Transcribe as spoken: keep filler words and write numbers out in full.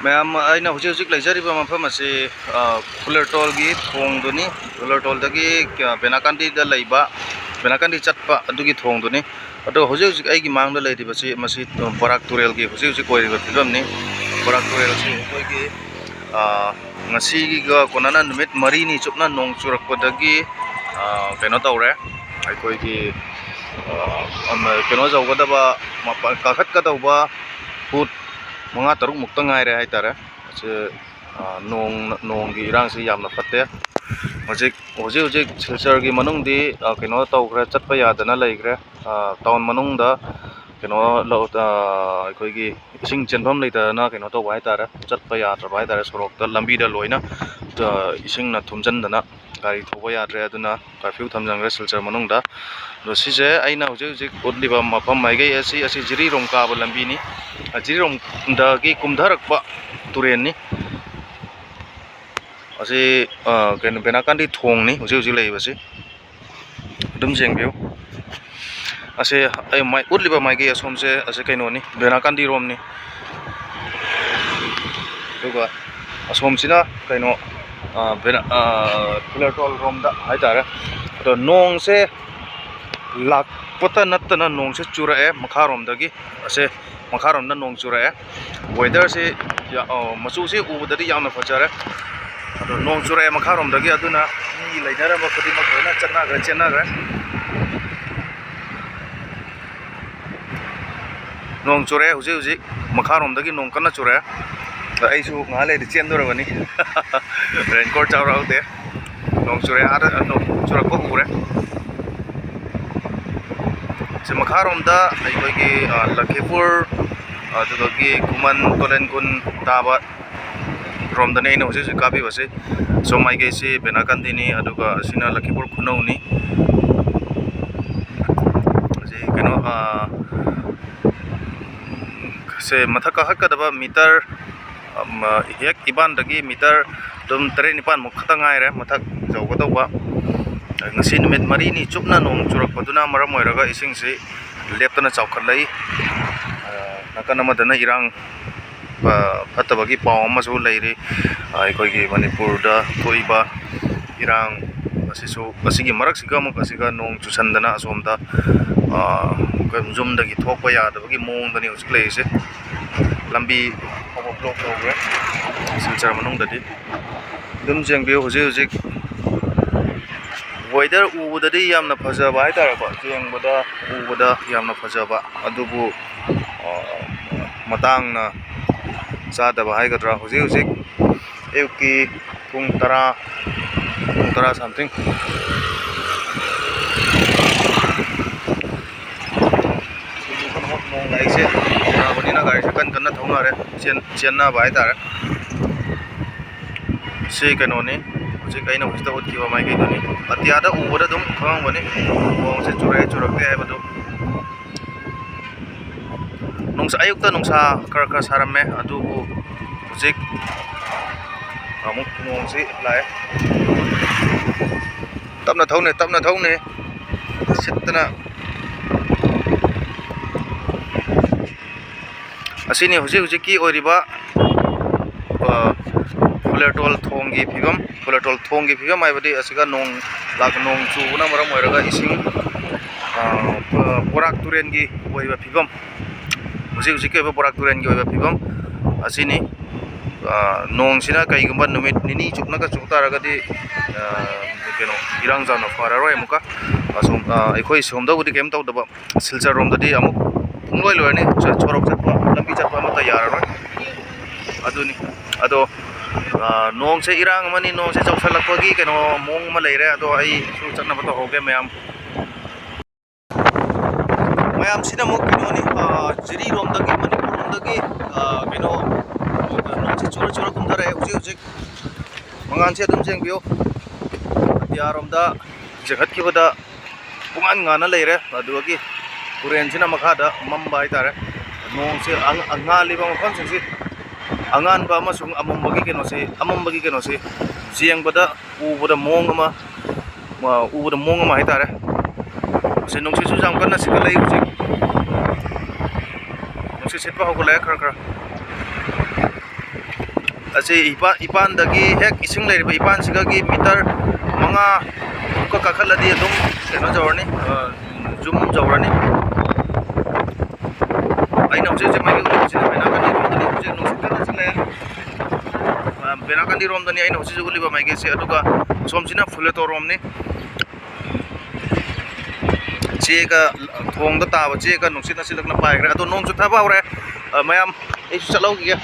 ꯃꯌꯥꯝ, ꯑꯩꯅ ꯍꯧꯖꯤꯛ ꯍꯧꯖꯤꯛ ꯂꯩꯖꯔꯤꯕ ꯃꯐꯝ ꯑꯁꯤ, ꯑ, ꯈꯨꯂꯔꯇꯣꯜꯒꯤ ꯊꯣꯡꯗꯨꯅꯤ꯫ ꯈꯨꯂꯔꯇꯣꯜꯗꯒꯤ, ꯑ, ꯕꯦꯅꯥꯀꯥꯟꯗꯤꯗ ꯂꯩꯕ, ꯕꯦꯅꯥꯀꯥꯟꯗꯤ ꯆꯠꯄ ꯑꯗꯨꯒꯤ ꯊꯣꯡꯗꯨꯅꯤ꯫ ꯑꯗꯣ ꯍꯧꯖꯤꯛ ꯍꯧꯖꯤꯛ ꯑꯩꯒꯤ ꯃꯥꯡꯗ ꯂꯩꯔꯤꯕꯁꯤ, ꯃꯁꯤ, ꯑ, ꯕꯔꯥꯛ ꯇꯨꯔꯦꯜꯒꯤ ꯍꯧꯖꯤꯛ ꯍꯧꯖꯤꯛ ꯑꯣꯏꯔꯤꯕ ꯐꯤꯕꯝꯅꯤ꯫ ꯕꯔꯥꯛ ꯇꯨꯔꯦꯜ ꯑꯁꯤ ꯑꯩꯈꯣꯏꯒꯤ, ꯑ, ꯉꯁꯤꯒ ꯀꯣꯟꯅꯅ ꯅꯨꯃꯤꯠ ꯃꯔꯤꯅꯤ ꯆꯨꯞꯅ ꯅꯣꯡ ꯆꯨꯔꯛꯄꯗꯒꯤ, ꯑ, ꯀꯩꯅꯣ ꯇꯧꯔꯦ꯫ ꯑꯩꯈꯣꯏꯒꯤ, ꯑ, ꯑꯃ, ꯀꯩꯅꯣ ꯇꯧꯒꯗꯕ, ꯃꯄꯥꯟ ꯀꯥꯈꯠꯀꯗꯧꯕ ꯐꯨꯠ ꯃꯉꯥ ꯇꯔꯨꯛ ꯃꯨꯛꯇ ꯉꯥꯏꯔꯦ ꯍꯥꯏꯇꯥꯔꯦ꯫ ꯃꯁꯤ, ꯑ, ꯅꯣꯡ, ꯅꯣꯡꯒꯤ ꯏꯔꯥꯡꯁꯤ ꯌꯥꯝꯅ ꯐꯠꯇꯦ꯫ ꯍꯧꯖꯤꯛ, ꯍꯧꯖꯤꯛ ꯍꯧꯖꯤꯛ ꯁꯤꯜꯆꯔꯒꯤ ꯃꯅꯨꯡꯗꯤ, ꯑ, ꯀꯩꯅꯣ ꯇꯧꯈ꯭ꯔꯦ, ꯆꯠꯄ ꯌꯥꯗꯅ ꯂꯩꯈ꯭ꯔꯦ꯫ ꯑ, ꯇꯥꯎꯟ ꯃꯅꯨꯡꯗ ꯀꯩꯅꯣ ꯂꯧ-, ꯑ, ꯑꯩꯈꯣꯏꯒꯤ ꯏꯁꯤꯡ ꯆꯦꯟꯐꯝ ꯂꯩꯇꯗꯅ ꯀꯩꯅꯣ ꯇꯧꯕ ꯍꯥꯏꯇꯥꯔꯦ, ꯆꯠꯄ ꯌꯥꯗ꯭ꯔꯕ ꯍꯥꯏꯇꯥꯔꯦ꯫ ꯁꯣꯔꯣꯛꯇ, ꯂꯝꯕꯤꯗ ꯂꯣꯏꯅ, ꯑ, ꯏꯁꯤꯡꯅ ꯊꯨꯝꯖꯤꯟꯗꯅ ꯒꯥꯔꯤ ꯊꯧꯕ ꯌꯥꯗ꯭ꯔꯦ꯫ ꯑꯗꯨꯅ ꯀꯥꯔꯐ꯭ꯌꯨ ꯊꯝꯖꯤꯟꯈ꯭ꯔꯦ ꯁꯤꯜꯆꯔ ꯃꯅꯨꯡꯗ꯫ ꯑꯗꯣ ꯁꯤꯁꯦ ꯑꯩꯅ ꯍꯧꯖꯤꯛ ꯍꯧꯖꯤꯛ ꯎꯠꯂꯤꯕ ꯃꯐꯝ ꯃꯥꯏꯀꯩ ꯑꯁꯤ, ꯑꯁꯤ ꯖꯤꯔꯤꯔꯣꯝ ꯀꯥꯕ ꯂꯝꯕꯤꯅꯤ꯫ ꯑ, ꯖꯤꯔꯤꯔꯣꯝꯗꯒꯤ ꯀꯨꯝꯊꯔꯛꯄ ꯇꯨꯔꯦꯜꯅꯤ꯫ ꯑꯁꯤ, ꯑ, ꯀꯩꯅꯣ, ꯕꯦꯅꯥꯀꯥꯟꯗꯤ ꯊꯣꯡꯅꯤ ꯍꯧꯖꯤꯛ ꯍꯧꯖꯤꯛ ꯂꯩꯔꯤꯕꯁꯤ꯫ ꯑꯗꯨꯝ ꯌꯦꯡꯕꯤꯌꯨ꯫ ꯑꯁꯤ ꯑꯩ ꯃꯥꯏ-, ꯎꯠꯂꯤꯕ ꯃꯥꯏꯀꯩ ꯑꯁꯣꯝꯁꯦ, ꯑꯁꯤ ꯀꯩꯅꯣꯅꯤ, ꯕꯦꯅꯥꯀꯥꯟꯗꯤ ꯔꯣꯝꯅꯤ꯫ ꯑꯗꯨꯒ ꯑꯁꯣꯝꯁꯤꯅ ꯀꯩꯅꯣ, ꯑ, ꯕꯦꯅꯥ-, ꯑ, ꯈꯨꯂꯔꯇꯣꯜ ꯔꯣꯝꯗ ꯍꯥꯏꯇꯥꯔꯦ꯫ ꯑꯗꯣ ꯅꯣꯡꯁꯦ ꯂꯥꯛꯄꯇ ꯅꯠꯇꯅ ꯅꯣꯡꯁꯦ ꯆꯨꯔꯛꯑꯦ ꯃꯈꯥꯔꯣꯝꯗꯒꯤ꯫ ꯑꯁꯦ ꯃꯈꯥꯔꯣꯝꯗ ꯅꯣꯡ ꯆꯨꯔꯛꯑꯦ꯫ ꯋꯦꯗꯔꯁꯤ ꯌꯥ-, ꯑ, ꯃꯆꯨꯁꯤ ꯎꯕꯗꯗꯤ ꯌꯥꯝꯅ ꯐꯖꯔꯦ꯫ ꯑꯗꯣ ꯅꯣꯡ ꯆꯨꯔꯛꯑꯦ ꯃꯈꯥꯔꯣꯝꯗꯒꯤ, ꯑꯗꯨꯅ ꯃꯤ ꯂꯩꯅꯔꯝꯕ ꯈꯨꯗꯤꯡꯃꯛ ꯂꯣꯏꯅ ꯆꯠꯅꯈ꯭ꯔꯦ, ꯆꯦꯟꯅꯈ꯭ꯔꯦ꯫ ꯅꯣꯡ ꯆꯨꯔꯛꯑꯦ ꯍꯧꯖꯤꯛ ꯍꯧꯖꯤꯛ, ꯃꯈꯥꯔꯣꯝꯗꯒꯤ ꯅꯣꯡ ꯀꯟꯅ ꯆꯨꯔꯛꯑꯦ꯫ ꯑꯗ ꯑꯩꯁꯨ ꯉꯥꯏꯍꯥꯛ ꯂꯩꯔꯗꯤ ꯆꯦꯟꯗꯣꯔꯕꯅꯤ꯫ ꯔꯦꯟꯀꯣꯠ ꯌꯥꯎꯔꯛꯍꯧꯗꯦ꯫ ꯅꯣꯡ ꯆꯨꯔꯛꯑꯦ, ꯑꯥꯗ ꯅꯣꯡ ꯆꯨꯔꯛꯄ ꯎꯔꯦ꯫ ꯁꯤ ꯃꯈꯥꯔꯣꯝꯗ ꯑꯩꯈꯣꯏꯒꯤ, ꯑ, ꯂꯈꯤꯄꯨꯔ, ꯑꯗꯨꯗꯒꯤ ꯈꯨꯃꯟ, ꯇꯣꯂꯦꯟ ꯈꯨꯟ ꯇꯥꯕ ꯔꯣꯝꯗꯅꯤ ꯑꯩꯅ ꯍꯧꯖꯤꯛ ꯍꯧꯖꯤꯛ ꯀꯥꯞꯄꯤꯕꯁꯦ꯫ ꯁꯣꯝ ꯃꯥꯏꯀꯩꯁꯤ ꯕꯦꯅꯥꯀꯥꯟꯗꯤꯅꯤ, ꯑꯗꯨꯒ ꯑꯁꯤꯅ ꯂꯈꯤꯄꯨꯔ ꯈꯨꯅꯧꯅꯤ꯫ ꯑꯁꯤ ꯀꯩꯅꯣ, ꯑ, ꯁꯦ ꯃꯊꯛ ꯀꯥꯈꯠꯀꯗꯕ ꯃꯤꯇꯔ, ꯑꯃ, ꯍꯦꯛ ꯏꯕꯥꯟꯗꯒꯤ ꯃꯤꯇꯔ ꯑꯗꯨꯝ ꯇꯔꯦꯠ ꯅꯤꯄꯥꯟꯃꯨꯛ ꯈꯛꯇ ꯉꯥꯏꯔꯦ ꯃꯊꯛ ꯌꯧꯒꯗꯧꯕ꯫ ꯉꯁꯤ ꯅꯨꯃꯤꯠ ꯃꯔꯤꯅꯤ ꯆꯨꯞꯅ ꯅꯣꯡ ꯆꯨꯔꯛꯄꯗꯨꯅ ꯃꯔꯝ ꯑꯣꯏꯔꯒ ꯏꯁꯤꯡꯁꯤ ꯂꯦꯞꯇꯅ ꯆꯥꯎꯈꯠꯂꯛꯏ꯫ ꯑ, ꯅꯥꯀꯟ ꯑꯃꯗꯅ ꯏꯔꯥꯡ ꯑ, ꯐꯠꯇꯕꯒꯤ ꯄꯥꯎ ꯑꯃꯁꯨ ꯂꯩꯔꯤ꯫ ꯑ, ꯑꯩꯈꯣꯏꯒꯤ ꯃꯅꯤꯄꯨꯔꯗ ꯊꯣꯛꯏꯕ ꯏꯔꯥꯡ ꯑꯁꯤꯁꯨ, ꯑꯁꯤꯒꯤ ꯃꯔꯛꯁꯤꯒ ꯑꯃꯨꯛ ꯑꯁꯤꯒ ꯅꯣꯡ ꯆꯨꯁꯟꯗꯅ ꯑꯁꯣꯝꯗ, ꯑ, ꯌꯨꯝꯗꯒꯤ ꯊꯣꯛꯄ ꯌꯥꯗꯕꯒꯤ ꯃꯑꯣꯡꯗꯅꯤ ꯍꯧꯖꯤꯛ ꯂꯩꯔꯤꯁꯦ꯫ ꯂꯝꯕꯤ ꯐꯥꯎꯕ ꯕ꯭ꯂꯣꯛ ꯇꯧꯈ꯭ꯔꯦ ꯁꯤꯜꯆꯔ ꯃꯅꯨꯡꯗꯗꯤ꯫ ꯑꯗꯨꯝ ꯌꯦꯡꯕꯤꯌꯨ, ꯍꯧꯖꯤꯛ ꯍꯧꯖꯤꯛ ꯋꯦꯗꯔ ꯎꯕꯗꯗꯤ ꯌꯥꯝꯅ ꯐꯖꯕ ꯍꯥꯏꯇꯥꯔꯦꯀꯣ, ꯌꯦꯡꯕꯗ, ꯎꯕꯗ ꯌꯥꯝꯅ ꯐꯖꯕ, ꯑꯗꯨꯕꯨ, ꯑ, ꯃꯇꯥꯡꯅ ꯆꯥꯗꯕ ꯍꯥꯏꯒꯗ꯭ꯔꯥ, ꯍꯧꯖꯤꯛ ꯍꯧꯖꯤꯛ ꯑꯌꯨꯛꯀꯤ ꯄꯨꯡ ꯇꯔꯥ, ꯄꯨꯡ ꯇꯔꯥ something꯫ ꯅꯣꯡ ꯂꯥꯛꯏꯁꯦ ꯐꯔꯕꯅꯤꯅ ꯒꯥꯔꯤꯁꯦ ꯀꯟ ꯀꯟꯅ ꯊꯧꯅꯔꯦ, ꯆꯦꯟ-, ꯆꯦꯟꯅꯕ ꯍꯥꯏꯇꯥꯔꯦ꯫ ꯁꯤ ꯀꯩꯅꯣꯅꯤ, ꯍꯧꯖꯤꯛ ꯑꯩꯅ ꯍꯧꯖꯤꯛꯇ ꯎꯠꯈꯤꯕ ꯃꯥꯏꯀꯩꯗꯨꯅꯤ꯫ ꯑꯇꯤꯌꯥꯗ ꯎꯕꯗ ꯑꯗꯨꯝ ꯈꯪꯉꯝꯒꯅꯤ ꯅꯣꯡꯁꯦ ꯆꯨꯔꯛꯑꯦ ꯆꯨꯔꯛꯇꯦ ꯍꯥꯏꯕꯗꯨ꯫ ꯅꯨꯡꯁꯥ, ꯑꯌꯨꯛꯇ ꯅꯨꯡꯁꯥ ꯈꯔ ꯈꯔ ꯁꯥꯔꯝꯃꯦ, ꯑꯗꯨꯕꯨ ꯍꯧꯖꯤꯛ ꯑꯃꯨꯛ ꯅꯣꯡꯁꯤ ꯂꯥꯛꯑꯦ꯫ ꯇꯞꯅ ꯊꯧꯅꯦ, ꯇꯞꯅ ꯊꯧꯅꯦ, ꯁꯤꯠꯇꯅ꯫ ꯑꯁꯤꯅꯤ ꯍꯧꯖꯤꯛ ꯍꯧꯖꯤꯛꯀꯤ ꯑꯣꯏꯔꯤꯕ, ꯑ, ꯐꯨꯂꯦꯇꯣꯜ ꯊꯣꯡꯒꯤ ꯐꯤꯕꯝ꯫ ꯐꯨꯂꯦꯇꯣꯜ ꯊꯣꯡꯒꯤ ꯐꯤꯕꯝ ꯍꯥꯏꯕꯗꯤ ꯑꯁꯤꯒ ꯅꯣꯡ ꯂꯥꯛ-, ꯅꯣꯡ ꯆꯨꯕꯅ ꯃꯔꯝ ꯑꯣꯏꯔꯒ ꯏꯁꯤꯡ, ꯑ, ꯄ-, ꯕꯣꯔꯥꯛ ꯇꯨꯔꯦꯟꯒꯤ ꯑꯣꯏꯕ ꯐꯤꯕꯝ, ꯍꯧꯖꯤꯛ ꯍꯧꯖꯤꯛꯀꯤ ꯑꯣꯏꯕ ꯕꯣꯔꯥꯛ ꯇꯨꯔꯦꯟꯒꯤ ꯑꯣꯏꯕ ꯐꯤꯕꯝ ꯑꯁꯤꯅꯤ꯫ ꯑ, ꯅꯣꯡꯁꯤꯅ ꯀꯩꯒꯨꯝꯕ ꯅꯨꯃꯤꯠ ꯅꯤꯅꯤ ꯆꯨꯞꯅꯒ ꯆꯨ ꯇꯥꯔꯒꯗꯤ, ꯑ, ꯀꯩꯅꯣ, ꯏꯔꯥꯡ ꯆꯥꯎꯅ ꯐꯔꯔꯣꯏ ꯑꯃꯨꯛꯀ꯫ ꯑꯁꯣꯝ, ꯑ, ꯑꯩꯈꯣꯏ ꯁꯣꯝꯗꯕꯨꯗꯤ ꯀꯩꯝ ꯇꯧꯗꯕ, ꯁꯤꯜꯆꯔ ꯔꯣꯝꯗꯗꯤ ꯑꯃꯨꯛ ꯄꯨꯡꯂꯣꯏ ꯂꯣꯏꯔꯅꯤ꯫ ꯁꯣ-, ꯁꯣꯔꯣꯛ ꯆꯠꯄ, ꯂꯝꯕꯤ ꯆꯠꯄ ꯑꯃꯠꯇ ꯌꯥꯔꯔꯣꯏ꯫ ꯑꯗꯨꯅꯤ꯫ ꯑꯗꯣ, ꯑ, ꯅꯣꯡꯁꯦ ꯏꯔꯥꯡ ꯑꯃꯅꯤ, ꯅꯣꯡꯁꯦ ꯆꯥꯎꯁꯜꯂꯛꯄꯒꯤ ꯀꯩꯅꯣ ꯃꯑꯣꯡ ꯑꯃ ꯂꯩꯔꯦ꯫ ꯑꯗꯣ ꯑꯩꯁꯨ ꯆꯠꯅꯕ ꯇꯧꯍꯧꯒꯦ ꯃꯌꯥꯝ꯫ ꯃꯌꯥꯝꯁꯤꯅ ꯑꯃꯨꯛ ꯀꯩꯅꯣꯅꯤ, ꯑ, ꯖꯤꯔꯤꯔꯣꯝꯗꯒꯤ, ꯃꯅꯤꯄꯨꯔꯂꯣꯝꯗꯒꯤ, ꯑ, ꯀꯩꯅꯣ, ꯅꯣꯡꯁꯦ ꯆꯨꯔ ꯆꯨꯔ ꯀꯨꯝꯊꯔꯛꯑꯦ ꯍꯧꯖꯤꯛ ꯍꯧꯖꯤꯛ꯫ ꯃꯉꯥꯜꯁꯦ ꯑꯗꯨꯝ ꯌꯦꯡꯕꯤꯌꯨ꯫ ꯑꯇꯤꯌꯥꯔꯣꯝꯗ ꯆꯤꯡꯈꯠꯈꯤꯕꯗ ꯄꯨꯡꯉꯥꯟ ꯉꯥꯟꯅ ꯂꯩꯔꯦ꯫ ꯑꯗꯨꯗꯒꯤ ꯇꯨꯔꯦꯟꯁꯤꯅ ꯃꯈꯥꯗ ꯃꯝꯕ ꯍꯥꯏꯇꯥꯔꯦ꯫ ꯅꯣꯡꯁꯦ ꯑꯉ-, ꯉꯥꯜꯂꯤꯕ ꯃꯐꯝꯁꯤꯡꯁꯤ, ꯑꯉꯥꯟꯕ ꯑꯃꯁꯨꯡ ꯑꯃꯝꯕꯒꯤ ꯀꯩꯅꯣꯁꯤ, ꯑꯃꯝꯕꯒꯤ ꯀꯩꯅꯣꯁꯤ ꯌꯦꯡꯕꯗ, ꯎꯕꯗ ꯃꯑꯣꯡ ꯑꯃ, ꯑ, ꯎꯕꯗ ꯃꯑꯣꯡ ꯑꯃ ꯍꯥꯏꯇꯥꯔꯦ꯫ ꯁꯤ ꯅꯨꯡꯁꯤꯠꯁꯨ ꯌꯥꯝ ꯀꯟꯅ ꯁꯤꯠꯀꯠꯂꯛꯏ ꯍꯧꯖꯤꯛ꯫ ꯅꯨꯡꯁꯤꯠ ꯁꯤꯠꯄ ꯍꯧꯒꯠꯂꯛꯑꯦ ꯈꯔ ꯈꯔ꯫ ꯑꯁꯤ ꯏꯄꯥ-, ꯏꯄꯥꯟꯗꯒꯤ ꯍꯦꯛ ꯏꯁꯤꯡ ꯂꯩꯔꯤꯕ ꯏꯄꯥꯟꯁꯤꯒꯒꯤ ꯃꯤꯇꯔ ꯃꯉꯥ ꯃꯨꯛꯀ ꯀꯥꯈꯠꯂꯗꯤ ꯑꯗꯨꯝ ꯀꯩꯅꯣ ꯌꯧꯔꯅꯤ, ꯑ, ꯖꯨꯝ ꯌꯧꯔꯅꯤ꯫ ꯑꯩꯅ ꯍꯧꯖꯤꯛ ꯍꯧꯖꯤꯛ ꯃꯥꯏꯀꯩ ꯎꯠꯂꯤꯕꯁꯤꯅ ꯕꯦꯅꯥꯀꯟꯗꯤꯔꯣꯝꯗꯅꯤ꯫ ꯍꯧꯖꯤꯛ ꯅꯨꯡꯁꯤꯠ ꯀꯟꯅ ꯁꯤꯠꯂꯛꯑꯦ꯫ ꯑ, ꯕꯦꯅꯥꯀꯟꯗꯤꯔꯣꯝꯗꯅꯤ ꯑꯩꯅ ꯍꯧꯖꯤꯛ ꯍꯧꯖꯤꯛ ꯎꯠꯂꯤꯕ ꯃꯥꯏꯀꯩꯁꯦ꯫ ꯑꯗꯨꯒ ꯁꯣꯝꯁꯤꯅ ꯐꯨꯂꯦꯇꯣꯔꯣꯝꯅꯤ꯫ ꯆꯦꯒ, ꯊꯣꯡꯗ ꯇꯥꯕ ꯆꯦꯒ ꯅꯨꯡꯁꯤꯠꯅ ꯁꯤꯠꯂꯛꯅ ꯄꯥꯏꯈ꯭ꯔꯦ꯫ ꯑꯗꯣ ꯅꯣꯡ ꯆꯨꯊꯕ ꯍꯧꯔꯦ꯫ ꯑ, ꯃꯌꯥꯝ, ꯑꯩꯁꯨ ꯆꯠꯍꯧꯈꯤꯒꯦ꯫